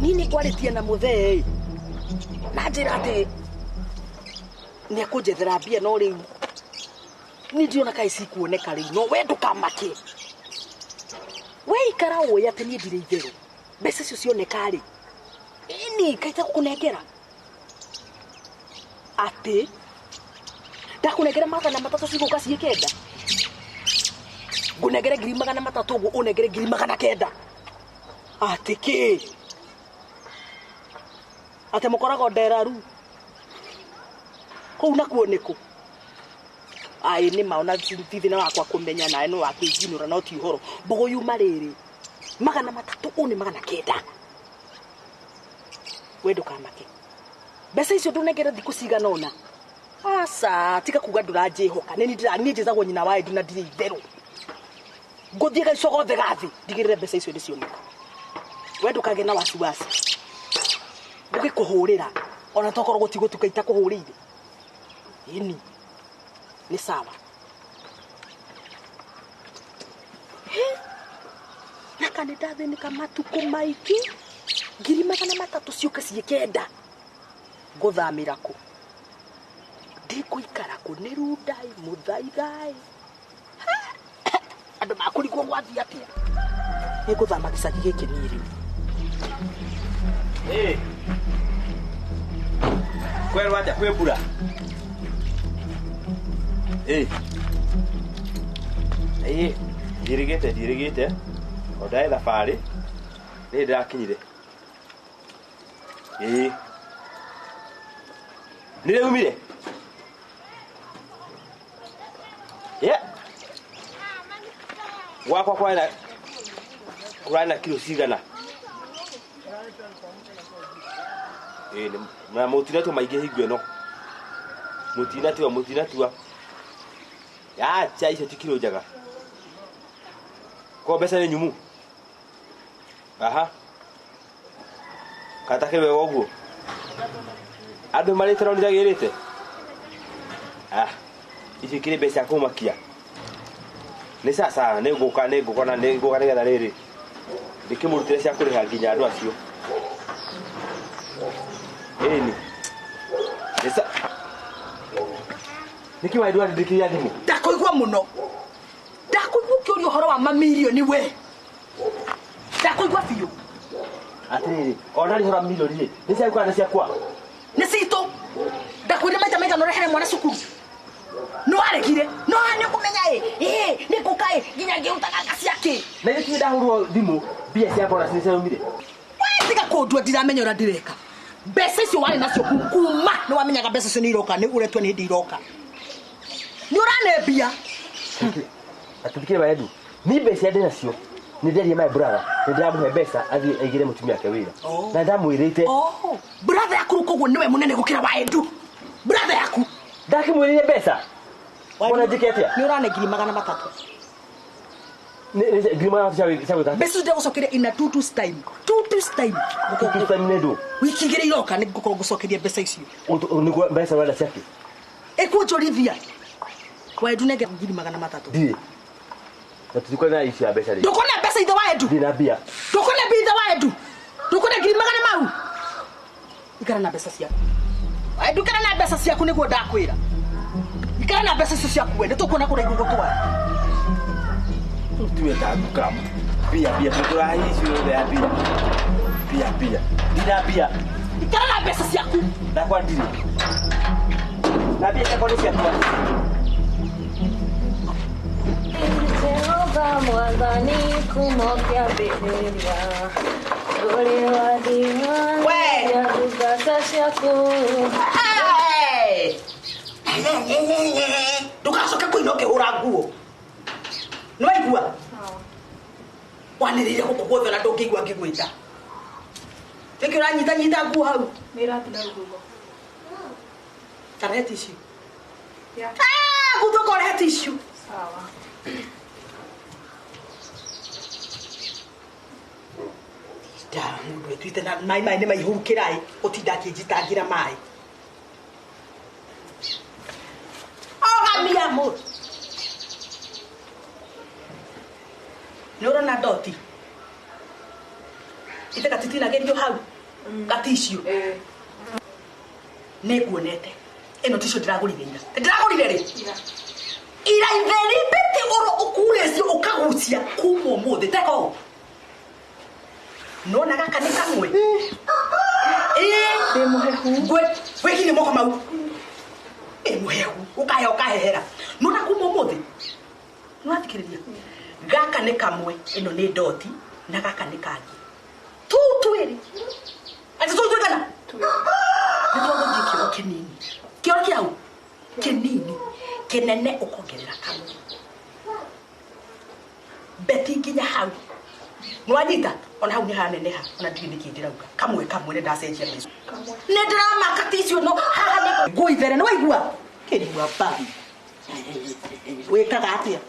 Niĩ nĩ ngwarĩtie na mũthee na njĩra atĩ nĩ ekũnjethera mbia no rĩu niĩ ndirona kaĩ cikuoneka rĩu no we ndũkamake. We ikara ũĩ atĩ niĩ ndirĩ itherũ. Mbeca icio cioneka rĩ ĩni kaita gũkũnengera atĩ ndakũnengera 300 cigũka ciĩ 9 ngũnengere 300,000 ũguo ũnengere 900,000 atĩ kĩ atĩ mũkoragwo nderaru kũu nakuo nĩkũ ai nĩ ma ona ti thĩna wakwa kũmenya nawe no wakwĩnginũra no ti ũhoro mbũgũ yuma rĩrĩ 300 ũũ nĩ 900 we ndũkamake mbeca icio ndũnengere thikũ cigana ũna aca tiga kuga ndũranjĩhoka nĩ niĩ njĩtagwo nyina wa Edu na ndirĩ itherũ ngũthiĩ gaico gothe gathĩ ndigĩrĩre mbeca icio nĩcioneka we ndũkagĩe na wasiwasi ngũgĩkũhũrĩra ona tokorwo gũtigũtuka itakũhũrĩire ĩni nĩ sawa naka nĩ ndathĩnĩka matukũ maingĩ 300,000 ciũke ciĩ 9 ngũthamĩra kũ ndikũikara kũ nĩ rundai mũthaigai andũ makũrigwo gwathiĩ atĩa nĩngũthama gĩcagi gĩkĩ niĩ rĩu. Kwerwo atĩa kwĩ mbura? Njirigĩte o ndaĩ thabarĩ rĩrĩ ndĩrakinyire nĩrĩumire gwakwa kũrarĩ na kiro cigana na mũtinatua maingĩ hingo ĩno mũtinatua acha icio ti kiro njega ko mbeca nĩ nyumu aha katakĩ wega ũguo andũ marĩte no nĩnjagĩrĩte icio ikĩrĩ mbeca cia kũmakia nĩ sasa nĩ ngũka na nĩngũka nĩgetha rĩrĩ ndĩkĩmũrutĩre cia kũrĩha nginya andũ acio ĩni nĩkĩ waendwa ndĩkĩria thimũ ndakũigua mũno ndakũigua ũkĩũria ũhoro wa mamirioni we ndakũigua biũ atĩrĩrĩ ona rĩ ũhoro wa mirioni rĩ nĩ ciaku kana nĩ ciakwa nĩ citũ ndakwĩrire maita maigana ũrehere mwana cukuru no aregire no nĩ ũkũmenya ĩ nĩ ngũka ĩ nginya ngĩrutaga nga ciake na ithuĩ ti ndahũrwo thimũ mbia cia bonus nĩ ciaumire we tiga kũndua ndiramenya ũrĩa ndĩreka mbeca icio warĩ nacio kuma nĩ wamenyaga mbeca icio nĩ iroka nĩ ũretua nĩ hĩndĩ iroka nĩ ũranembia atithikire waendu ni mbeca ndĩ nacio nĩ nderie my brother nĩ ndĩramũhe mbeca athiĩ aigĩre mũtumia wake wĩra na ndamwĩrĩte brother yaku koguo nĩwe mũnene gũkĩra waendu brother yaku ndakĩmwĩrĩire mbeca wona njĩke atĩa nĩ ũrane 300,000 nĩ 300,000 cia gwĩka mbeca ndĩgũcokeria in a two twos time two twos time two time nĩ ndũ wiki igĩrĩ iroka nĩ ngũkorwo ngũcokeria mbeca icio nĩguo mbeca ũrenda ciake ĩkũnjũrithia waendu nenge 300,000 ndirĩ na tũtikũrĩ na icio ya mbeca rĩ ndũkona mbeca ithe waendu ndirĩ na mbia ndũkona mbia ithe waendu ndũkona 100,000 mau ikara na mbeca ciaku waendu ikara na mbeca ciaku nĩguo ndakwĩra ikara na mbeca icio ciaku we nĩtũkuona kũrĩa igũgũtwara tuwe ta nduka mbia mbia tũkũrahi icio yothe ya mbia mbia mbia ndina mbia ikara na mbeca ciaku ndakwa ndirĩ na mbia ciakwa nĩ ciakwa Jehova mwathani kuma kĩambĩrĩria ndũrĩ wathiania ndungata ciaku ndũgacoke kũina ũkĩhũra nguo nĩ waigua wanĩrĩire gũkũ guothe na ndũngĩigua ngĩgwĩta nĩkĩ ũranyitanyita nguo hau nĩ iratũ na rũhuho tarehe tissue guthũka ũrehe tissue sawa da mundu etuite na mai mai nĩ maihũrũkĩra ĩ ũtinda akĩnjitangĩra mai ogamia mũndũ nĩ ũrona ndoti ithe gatitinagĩrio hau Gaticio. Nĩ nguonete. Ĩno ticio ndĩragũrire ira. Ndĩragũrire rĩ? Ira itheri mbete oro ũkurĩcio ũkagucia kuma ũmũthĩ teko. Nona gaka nĩ kamwe. Ndĩ mũhehu. Gwĩkinyie moko mau. Ĩ mũhehu ũkahe ũkahehera. Nona kuma ũmũthĩ. Nĩwathikĩrĩria. Gaka nĩ kamwe ĩno nĩ ndoti na gaka nĩ kangĩ. Tuu twĩrĩ. Ati tuu twĩgana? Nĩ twagũthiĩ kĩoro kĩnini. Kĩoro kĩau? Kĩnini. Kĩnene ũkongerera kamwe. Beti nginya hau. Nĩwanyita? Ona hau nĩ haneneha. Ona ndiũĩ nĩkĩ ndĩrauga. Kamwe kamwe nĩ ndacenjia mbeca. Nĩ ndĩramaka ti icio no haha nĩ ngũithere nĩ waigua? Kĩrua mbari. Wĩkaga atĩa?